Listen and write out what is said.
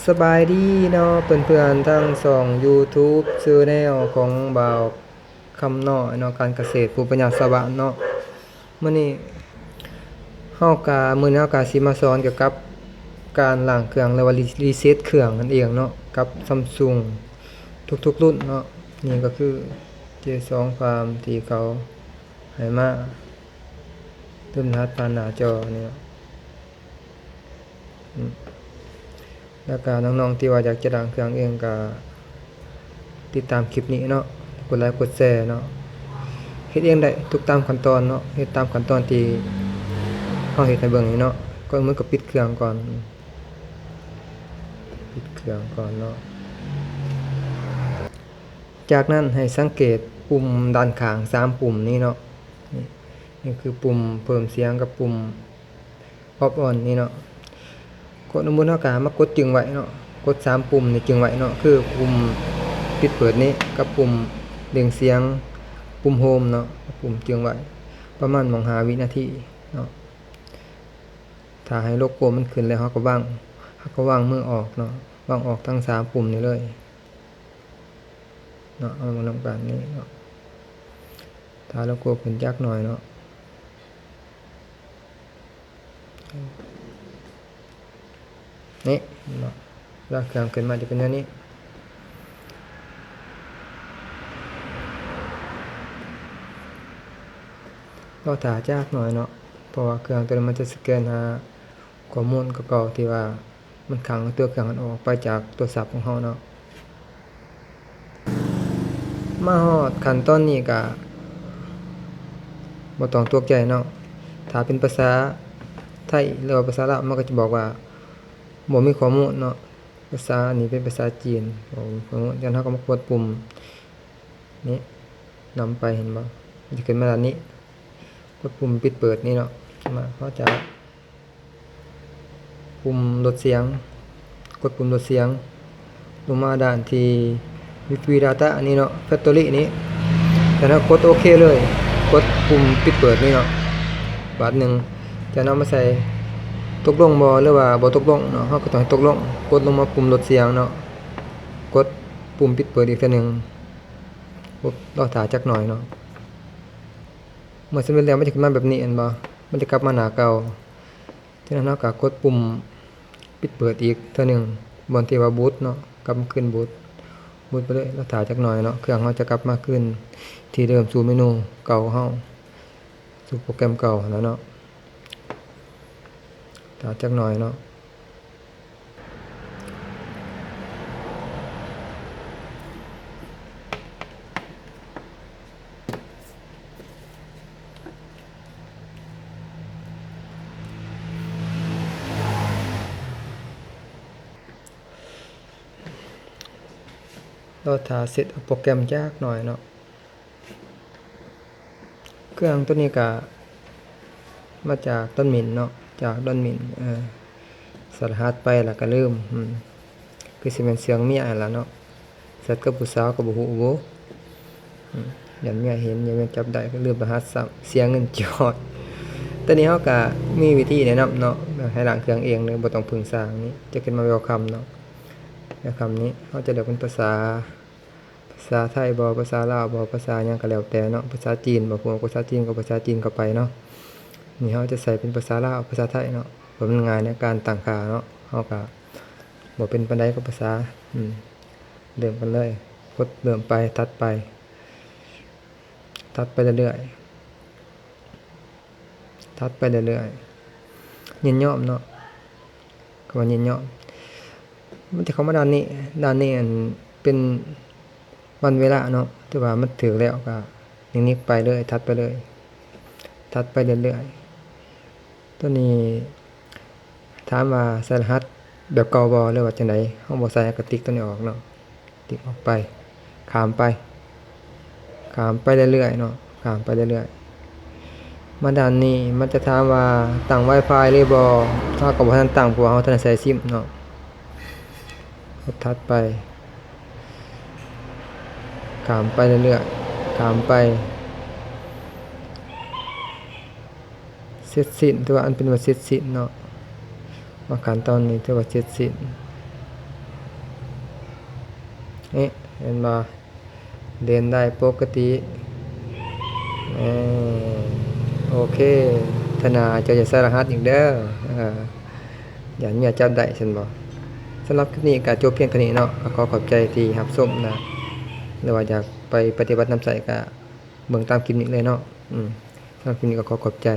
ສະບາຍດີເນາະ ເພື່ອນໆ ທັງຊ່ອງ YouTube Channel ຂອງບ່າວຄຳນ້ອຍເນາະ ການກະເສດ ພູມປັນຍາຊາວບ້ານເນາະ. ມື້ນີ້ເຮົາກະ ມື້ນີ້ເຮົາກະຊິມາສອນກ່ຽວກັບການລ້າງເຄື່ອງ ຫຼືວ່າ ຣີ- ຣີເຊັດເຄື່ອງນັ້ນເອງເນາະ ກັບ Samsung ທຸກໆ ລຸ້ນເນາະ. ນີ້ກະຄື ເຈສອງ ຟາມ ທີ່ເຂົາໃຫ້ມາ ຕື່ມລະຫັດຜ່ານໜ້າຈໍນີ້ເນາະ. ອືມ ແລ້ວກະນ້ອງໆ ທີ່ວ່າຢາກຈະລ້າງເຄື່ອງເອງກະຕິດຕາມຄລິບນີ້ເນາະ ກົດໄລກົດແຊເນາະ. ເຮັດເອງໄດ້ທຸກຕາມຂັ້ນຕອນເນາະ ເຮັດຕາມຂັ້ນຕອນທີ່ເຮົາເຮັດໃຫ້ເບິ່ງນີ້ເນາະ. ກ່ອນອື່ນກະປິດເຄື່ອງກ່ອນ ປິດເຄື່ອງກ່ອນເນາະ. ຈາກນັ້ນໃຫ້ສັງເກດປຸ່ມດ້ານຂ້າງສາມປຸ່ມນີ້ເນາະ. ນີ້ ນີ້ຄືປຸ່ມເພີ່ມສຽງກັບປຸ່ມ ອອບອອນນີ້ເນາະ. ກົດ ສົມມຸດເຮົາກະມາກົດຈຶ່ງໄວ້ເນາະ ກົດສາມປຸ່ມນີ້ຈຶ່ງໄວ້ເນາະ ຄືປຸ່ມປິດເປີດນີ້ ກັບປຸ່ມເລັ່ງສຽງ ປຸ່ມໂຮມເນາະ ປຸ່ມຈຶ່ງໄວ້ປະມານໝ່ອງຫ້າວິນາທີເນາະ. ຖ້າໃຫ້ໂລໂກ້ມັນຂຶ້ນແລ້ວ ເຮົາກະວາງ ເຮົາກະວາງມືອອກເນາະ ວາງອອກທັງສາມປຸ່ມນີ້ເລີຍເນາະ. ເອົາມານຳກັນນີ້ເນາະ ຖ້າໂລໂກ້ຂຶ້ນຈັກໜ້ອຍເນາະ. ນີ້ເນາະ ເວລາເຄື່ອງຂຶ້ນມາຈະເປັນແນວນີ້. ລໍຖ້າຈັກໜ້ອຍເນາະ ເພາະວ່າເຄື່ອງໂຕນີ້ມັນຈະສະແກນຫາຂໍ້ມູນເກົ່າໆ ທີ່ວ່າ ມັນຂັງຕົວເຄື່ອງຫັ້ນອອກໄປຈາກໂທລະສັບຂອງເຮົາເນາະ. ມາຮອດຂັ້ນຕອນນີ້ກະບໍ່ຕ້ອງຕົກໃຈເນາະ ຖ້າເປັນພາສາໄທ ຫຼືວ່າພາສາລາວ ມັນກະຈະບອກວ່າບໍ່ມີຂໍ້ມູນເນາະ. ພາສານີ້ເປັນພາສາຈີນ ບໍ່ມີຂໍ້ມູນ. ຈາກນັ້ນເຮົາກະມາກົດປຸ່ມນີ້ນຳໄປ ເຫັນບໍ່ ມັນຈະຂຶ້ນມາດ້ານນີ້ ກົດປຸ່ມປິດເປີດນີ້ເນາະ. ມາ ເຮົາຈະ ປຸ່ມລົດສຽງ ກົດປຸ່ມລົດສຽງ ລົງມາດ້ານທີ່ Wi-Fi Data ນີ້ເນາະ Factory ນີ້ ຈາກນັ້ນເຮົາກົດໂອເຄເລີຍ ກົດປຸ່ມປິດເປີດນີ້ເນາະ ບາດໜຶ່ງ. ຈາກນັ້ນເຮົາມາໃສ່ຕົກລົງບໍ່ ຫຼືວ່າບໍ່ຕົກລົງເນາະ ເຮົາກະຕ້ອງໃຫ້ຕົກລົງ ກົດລົງມາປຸ່ມລົດສຽງເນາະ ກົດປຸ່ມປິດເປີດອີກເທື່ອໜຶ່ງ. ລໍຖ້າຈັກໜ້ອຍເນາະ. ເມື່ອສຳເລັດແລ້ວມັນຈະຂຶ້ນມາແບບນີ້ ເຫັນບໍ່ ມັນຈະກັບມາໜ້າເກົ່າ. ຈາກນັ້ນເຮົາກະກົດປຸ່ມປິດເປີດອີກເທື່ອໜຶ່ງ ບ່ອນທີ່ວ່າບູດເນາະ ກັບມາຄືນບູດ ບູດໄປເລີຍ ລໍຖ້າຈັກໜ້ອຍເນາະ ເຄື່ອງເຮົາຈະກັບມາຄືນທີ່ເດີມ ສູ່ເມນູເກົ່າເຮົາ ສູ່ໂປຣແກຣມເກົ່າຫັ້ນລະເນາະ. ຖ້າຈັກໜ້ອຍເນາະ. ລໍຖ້າເຊັດໂປຣແກຣມຈັກໜ້ອຍເນາະ. ເຄື່ອງໂຕນີ້ກະມາຈາກດອນມິນເນາະ ຈາກດອນມິນ ເອີ ໃສ່ລະຫັດໄປລະກະລືມ ອືມ ຄືຊິແມ່ນສຽງເມຍຫັ້ນລະເນາະ. ແຊັດກັບຜູ້ສາວກະບໍ່ຮູ້ບໍ່ ອືມ ຢ້ານເມຍເຫັນ ຢ້ານເມຍຈັບໄດ້ ກະລືມລະຫັດຊ້ຳ ເສຍເງິນຈອດ. ຕອນນີ້ເຮົາກະມີວິທີແນະນຳເນາະ ໃຫ້ລ້າງເຄື່ອງເອງເລີຍ ບໍ່ຕ້ອງເພິ່ງຊ່າງ. ນີ້ຈະຂຶ້ນມາ Welcome ເນາະ Welcome ນີ້ ເຮົາຈະເລືອກເປັນພາສາ ພາສາໄທບໍ່ ພາສາລາວບໍ່ ພາສາຫຍັງກະແລ້ວແຕ່ເນາະ ພາສາຈີນບໍ່ ພວກພາສາຈີນກະພາສາຈີນເຂົ້າໄປເນາະ. ນີ້ເຮົາຈະໃສ່ເປັນພາສາລາວ ພາສາໄທເນາະ ເພາະມັນງ່າຍໃນການຕັ້ງຄ່າເນາະ. ເຮົາກະບໍ່ເປັນປານໃດກັບພາສາ ອືມ ເລີ່ມກັນເລີຍ ກົດເລີ່ມໄປ ຖັດໄປ ຖັດໄປເລື້ອຍໆ. ຖັດໄປເລື້ອຍໆ ຍິນຍອມເນາະ ຄຳວ່າຍິນຍອມ. ມັນຈະເຂົ້າມາດ້ານນີ້ ດ້ານນີ້ ອັນ ເປັນວັນເວລາເນາະ ແຕ່ວ່າມັນຖືກແລ້ວກະນິກໆໄປເລີຍ ຖັດໄປເລີຍ ຖັດໄປເລື້ອຍໆ. ໂຕນີ້ ຖາມວ່າໃສ່ລະຫັດແບບເກົ່າບໍ່ ຫຼືວ່າຈັ່ງໃດ? ເຮົາບໍ່ໃສ່ ເຮົາກະຕິກໂຕນີ້ອອກເນາະ ຕິກອອກໄປ ຂ້າມໄປ ຂ້າມໄປເລື້ອຍໆເນາະ ຂ້າມໄປເລື້ອຍໆ. ມາດ້ານນີ້ມັນຈະຖາມວ່າຕັ້ງ Wi-Fi ຫຼືບໍ່ ເຮົາກະບໍ່ທັນຕັ້ງ ເພາະວ່າເຮົາທັນໄດ້ໃສ່ຊິມເນາະ. ກົດຖັດໄປ ຂ້າມໄປເລື້ອຍໆ ຂ້າມໄປ. ເສັດສິ້ນ ຖືວ່າອັນເປັນວ່າເສັດສິ້ນເນາະ ວ່າຂັ້ນຕອນນີ້ຖືວ່າເສັດສິ້ນ. ນີ້ ເຫັນບໍ່? ເຫຼັ້ນໄດ້ປົກກະຕິ. ເອີ ໂອເຄ ທະນາເຈົ້າຢ່າໃສ່ລະຫັດອີກເດີ. ເອີ ຢ້ານເມຍຈັບໄດ້ຊັ້ນບໍ? ສຳລັບຄລິບນີ້ກໍຈົບພຽງເທົ່ານີ້ເນາະ. ກໍຂໍຂອບໃຈທີ່ຮັບຊົມນະ ຫຼືວ່າຢາກໄປປະຕິບັດນຳໃຊ້ກໍເບິ່ງຕາມຄລິບນີ້ເລີຍເນາະ. ອືມ ສຳລັບຄລິບນີ້ກໍຂໍຂອບໃຈ.